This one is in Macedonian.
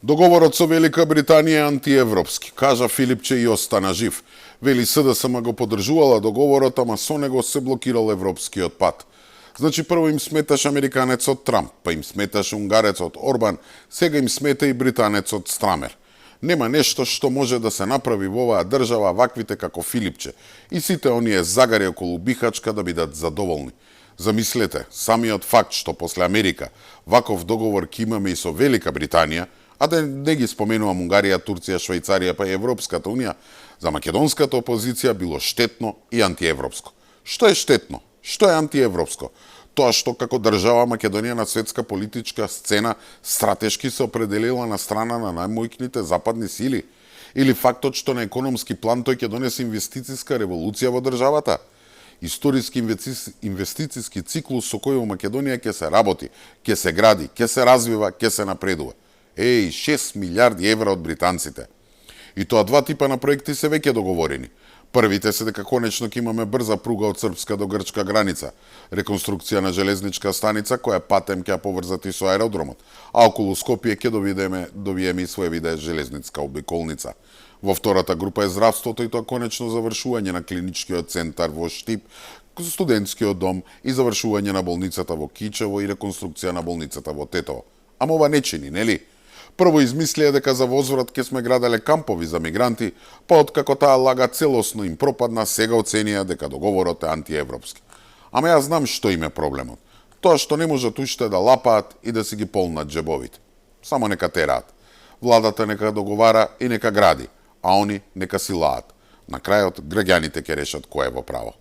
Договорот со Велика Британија е антиевропски, кажа Филипче и остана жив. Вели СДСМ го поддржувала договорот, ама со него се блокирал европскиот пат. Значи прво им сметаше американецот Трамп, па им сметаше унгарецот Орбан, сега им смета и британецот Страмер. Нема нешто што може да се направи во оваа држава ваквите како Филипче и сите оние загари околу Бихачка да бидат задоволни. Замислете, самиот факт што после Америка ваков договор ќе имаме и со Велика Британија, а да не ги споменувам Унгарија, Турција, Швајцарија па и Европската унија, за македонската опозиција било штетно и антиевропско. Што е штетно? Што е антиевропско? Тоа што како држава Македонија на светска политичка сцена стратешки се определила на страна на најмојкните западни сили? Или фактот што на економски план тој ќе донесе инвестициска револуција во државата? Историски инвестициски циклус со кој во Македонија ќе се работи, ќе се гради, ќе се развива, ќе се напредува. 6 милиарди евра од британците. И тоа два типа на проекти се веќе договорени. Првите се дека конечно ќе имаме брза пруга од српска до грчка граница, реконструкција на железничка станица која патем ќе ја поврзати со аеродромот, а околу Скопје ќе добиеме и своевиде железничка обиколница. Во втората група е здравството и тоа конечно завршување на клиничкиот центар во Штип, студентскиот дом и завршување на болницата во Кичево и реконструкција на болницата во Тетово. Ама ова не чини, нели? Прво измислија дека за возврат ќе сме граделе кампови за мигранти, па откако таа лага целосно им пропадна, сега оценија дека договорот е антиевропски. Ама јас знам што им е проблемот. Тоа што не можат уште да лапаат и да си ги полнат джебовите. Само нека тераат. Владата нека договара и нека гради, а они нека си лаат. На крајот граѓаните ќе решат кој е во право.